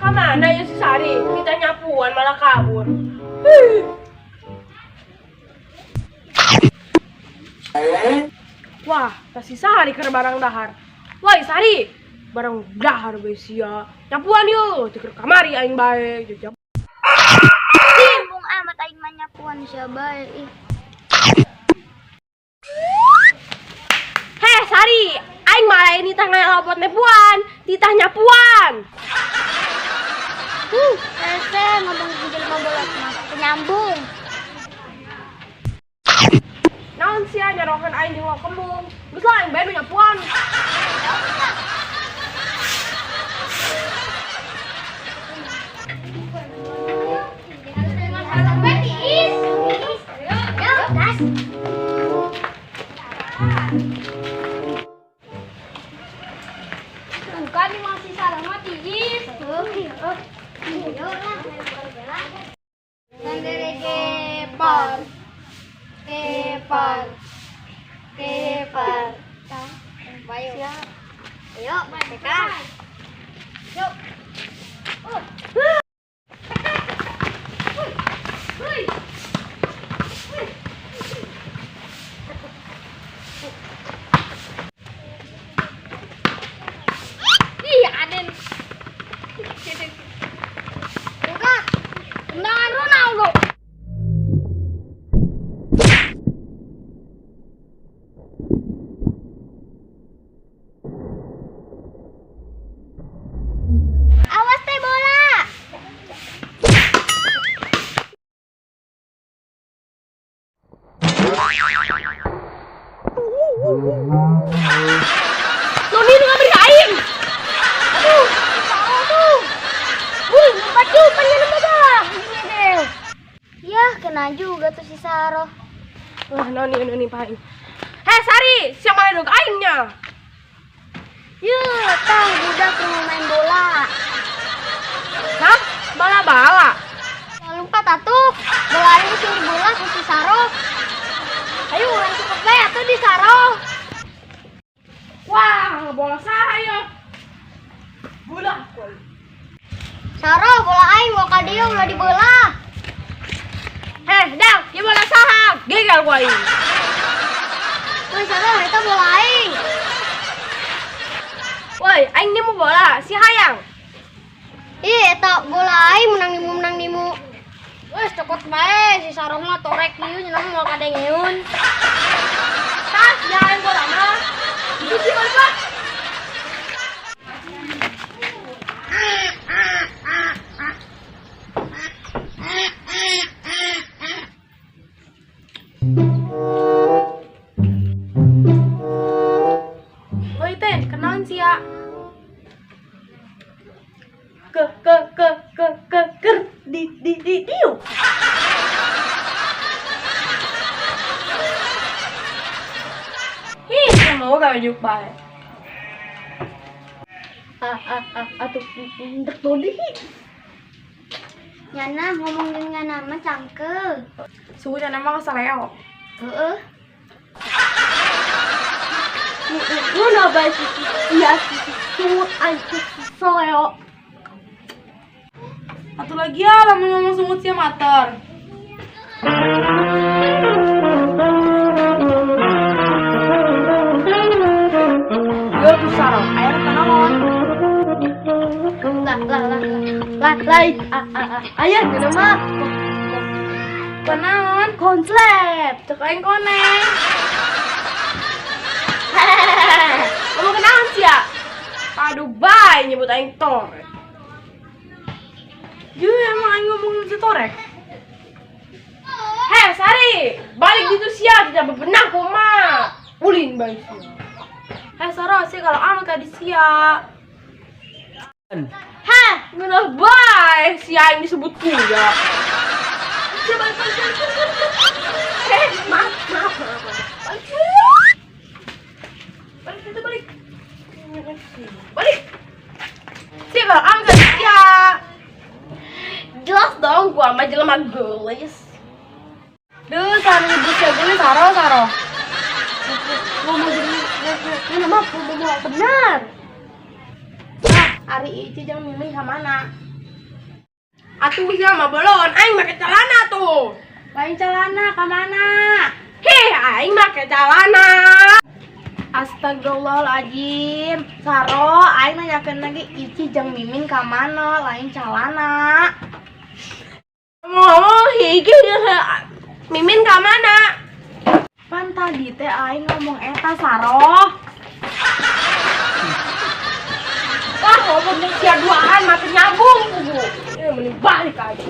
Kamana ya si Sari? Kita nyapuan malah kabur. Wah, tas si Sari keur barang dahar. Woi Sari, barang dahar bae sia. Nyapuan yeuh, teu keur kamari aing bae. Jajab. Timbung amat aing mah nyapuan sia bae ih. Heh Sari, aing malah ini tah ngalopot nepuan, titah nyapuan. Hese ngomong jelema bolot mah penyambung. Naon sia nyarohan aing jeung lo kembung. Geus lah aing bae nu nyapuan. Bukan nih masih salah mah tiis. Kepar, kepar, kepar. Ayo, mereka. Yuk. Ih, Aden. Bukan. Tendangan Ronaldo. Awas teh bola. Noni nu ngaberi ka aing. Aduh, aduh. Wih, lompat juga nya mah. Ini deh. Yah, kena juga tuh si Saro. Wah, noni noni paing. Heh, Sari, siapa main dog aingnya? Yuh, tang budak mau main bola. Hah? Bala-bala. Lompat atuh. Bola aing sing bola ku si Saro. Ayo urang cepet bae atuh di Saro. Wah, bola saya. Bola. Saro, bola aing mau ka dieu ulah dibelah. Heh, dang, ya bola saha? Gagal gua aing. Woi Saro, eta bola aing. Woi, aing nemu bola, si hayang. Ih, eta bola aing menang nimu menang nimu. Wes cokot bae si Saro mah torek ieu nya mah moal kadengeun. Tas, ya aing bola mah. Itu sih bola. Woi, Ten, kenalan sih ya. Ke ke ke ke ke ker di di di diu. Ih, mau gak juk bae. Ah ah ah atuh ndek doli. Nyana ngomong jeung nyana mah cangkeul. Suhu nyana mah kasaleo. Heeh. Ngeunah bae si sia si sungut aing seleo. Atuh lagi ya, lamun ngomong sungut sia mater. Yo tuh Saro, aya naon? Lah lah lah lah lain aya geuna mah. Kunaon? Konslet. Cek aing koneng. Ngomong kenaon sia? Aduh, bae nyebut aing torek. Ju, emang aing ngomongin si torek? Heh, Sari, balik gitu sia, tidak bebenah kumaha. Ulin bae sia. Heh, Saro, sih kalau amat ka di sia. Heh, ngeunah bae sia aing disebut kuya. Sia balik, balik, balik, balik, balik. Eh, maaf, maaf, maaf. Balik. Balik itu balik. Balik. Sia kalau amat ka di sia. Jelas dong gua mah jelema geulis. Duh, Saro nyebut sia geulis, Saro, Saro. Ngomong geuna mah ngomong benar. Nah, ari Ici jeung Mimin ka mana? Atuh sia mah belon, aing make celana tuh. Lain celana ka mana? Heh, aing make celana. Astagfirullahaladzim. Saro, aing nanyakeun lagi Ici jeung Mimin ka mana? Lain celana. Ngomong hiji Mimin ka mana? Pan tadi teh aing ngomong eta, Saro. Wah, ngomong jeung sia duaan mati nyambung kubu. Ya mending balik aja.